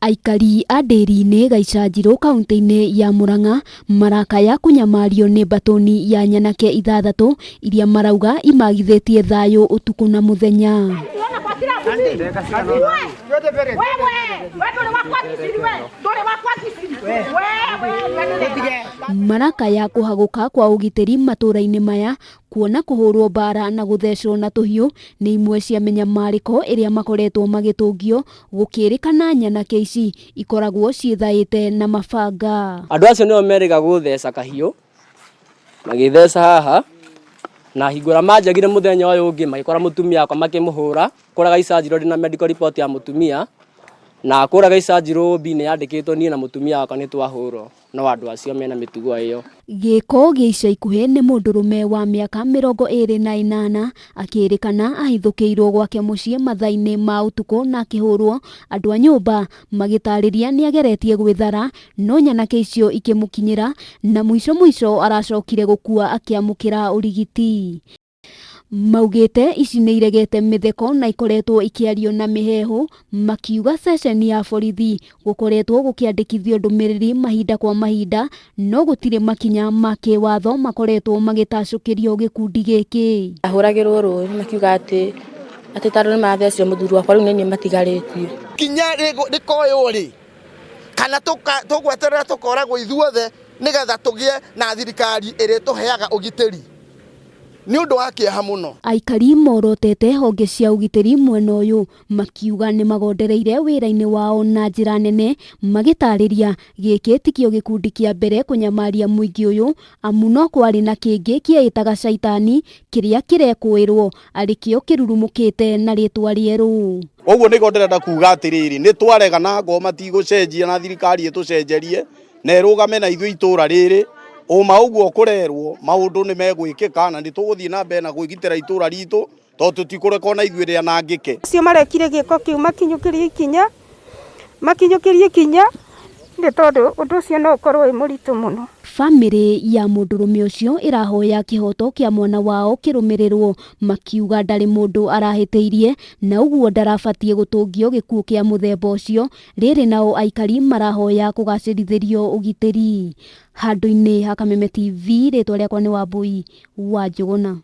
Aikari a Ndĩri-inĩ Gaicanjirũ kauntĩ-inĩ ya Murang'a marakaya kũnyamario nĩ mbatũni ya nyanake ithathatũ iria marauga imagithĩtie thayũ ũtukũ na mũthenya. Marakaya kũhagũka kwa ũgitĩri matũra-inĩ maya kuona kũhũrwo mbara na gũthecwo na tũhiũ nĩ imwe cia mĩnyamarĩko ĩrĩa makoretwo magĩtũngio gũkĩrĩkana nyanake ici ikoragwo ciĩthaĩte na mabanga. Andũ acio nĩo merĩga gũtheca kahiũ, magĩtheca haha, na hingo ĩrĩa manjagire mũthenya ũyũ ũngĩ magĩkora mũtumia wakwa makĩmũhũra, kũrĩa Gaicanjirũ ndĩna medical report ya mũtumia, na kũrĩa Gaicanjirũ OB nĩ yandĩkĩtwo niĩ na mũtumia wakwa nĩ twahũrwo. No andũ acio mena mĩtugo ĩyo. Gĩko gĩa ica ikuhĩ nĩ mũndũrũme wa mĩaka 28 akĩrĩkana ahithũkĩirwo gwake mũciĩ mathaa-inĩ ma ũtukũ na akĩhũrwo, andũ a nyũmba magĩtarĩria nĩageretie gwĩthara no nyanake icio ikĩmũkinyĩra na mũico mũico aracokire gũkua akĩamũkĩra ũrigiti. Maugĩte ici nĩ iregete mĩtheko na ikoretwo ikĩario na mĩheehũ makiuga ceceni ya borithi gũkoretwo gũkĩandĩkithio ndũmĩrĩri mahinda kwa mahinda no gũtirĩ makinya ma kĩwatho makoretwo magĩtacũkĩrio gĩkundi gĩkĩ. Ahũragĩrwo rũĩ makiuga atĩ atĩ tondũ nĩ marathecire mũthuri wakwa rĩu nĩ niĩ matigarĩtie. Kinya rĩkoywo rĩ kana tũgweterera tũkoragwo ithuothe nĩgetha tũgĩe na thirikari ĩrĩtũheaga ũgitĩri. Nĩ ũndũ wa kĩeha mũno. Aikari morotete honge cia ũgitĩri mwena ũyũ makiuga nĩ magondereire wĩra-inĩ wao na njĩra nene magĩtarĩria gĩkĩ tikĩo gĩkundi kĩa mbere kũnyamaria mũingĩ ũyũ amu no kwarĩ na kĩngĩ kĩeĩtaga caitani kĩrĩa kĩrekũĩrwo arĩ kĩo kĩrurumũkĩte na rĩtwa rĩerũ. Koguo nĩguo ndĩrenda kuga atĩrĩrĩ, nĩ twarega na ngoma tigũcenjia na thirikari ĩtũcenjerie na ĩrũgame na ithuĩ itũra rĩrĩ ũma ũguo kũrerwo maũndũ nĩ megwĩkĩka na nĩ tũgũthiĩ na mbere na kwĩgitĩra itũra ritũ tondũ tũtikũreka ona ithuĩ rĩanangĩke. Acio marekire gĩko kĩu makinyũkĩrie ikinya, makinyũkĩrie ikinya nĩ tondũ ũndũ ũcio no ũkorwo wĩ mũritũ mũno. Bamĩrĩ ya mũndũrũme ũcio ĩrahoya kĩhoto kĩa mwana wao kĩrũmĩrĩrwo makiuga ndarĩ mũndũ arahĩtĩirie na ũguo ndarabatiĩ gũtũngio gĩkuũ kĩa mũthemba ũcio. Rĩrĩ nao aikari marahoya kũgacĩrithĩrio ũgitĩri. Handũ-inĩ ha Kameme TV, rĩtwa rĩakwa nĩ Wambui wa Njũgũna.